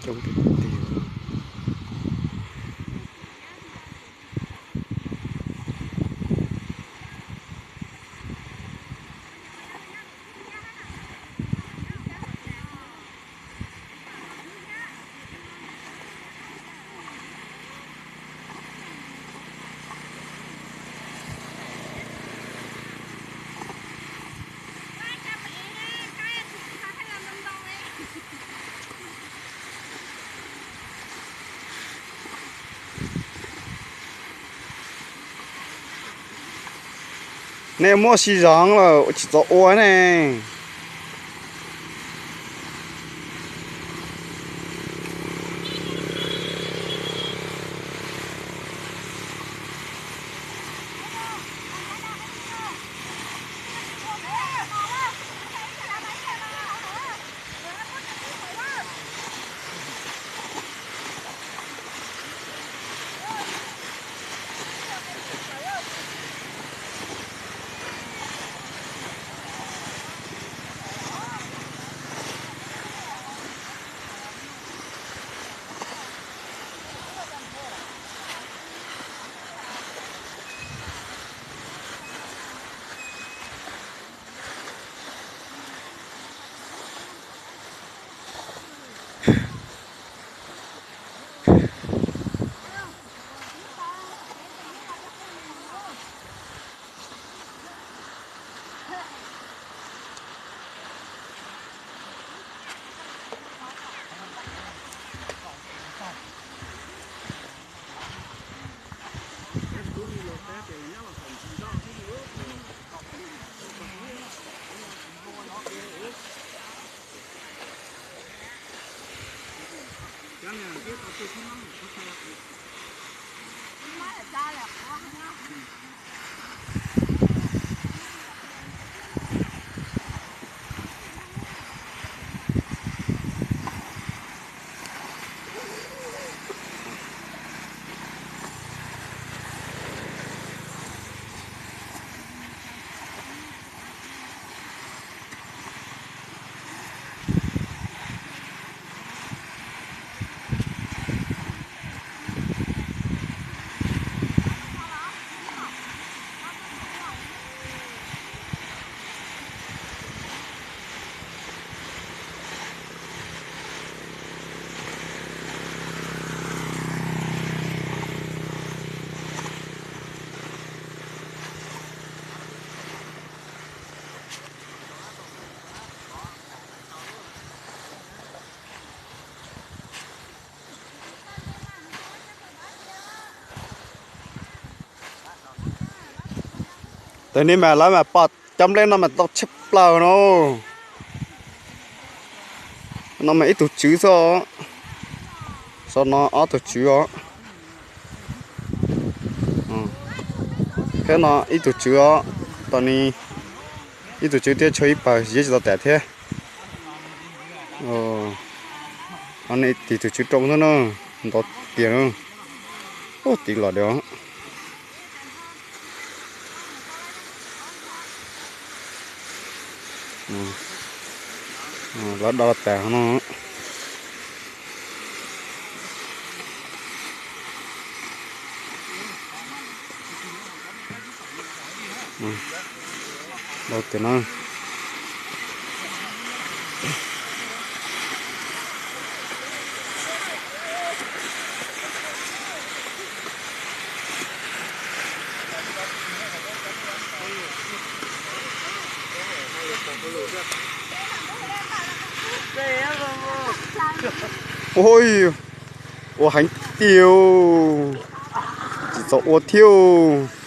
Coob tiag tiag. Nej muab si zoo lawm tsis txhob ua ne. Tus ni mas lawv mas pom cov nplej no mas tau tshaj plaws no. No mas ib tug tswv xwb os. Saum no ob tug tswv os. Thiab no ib tug tswv os. Tos ni ib tug tswv thiab tshuav ib pawg ziab tsis tau tas thiab. Ov, ib tus tswv roo xwb na, ntau tiag na. Ub, tiv los diam. Lawv do tas no. Ntau tiag na. Ua heev tiag, tsis txhob ua thiab.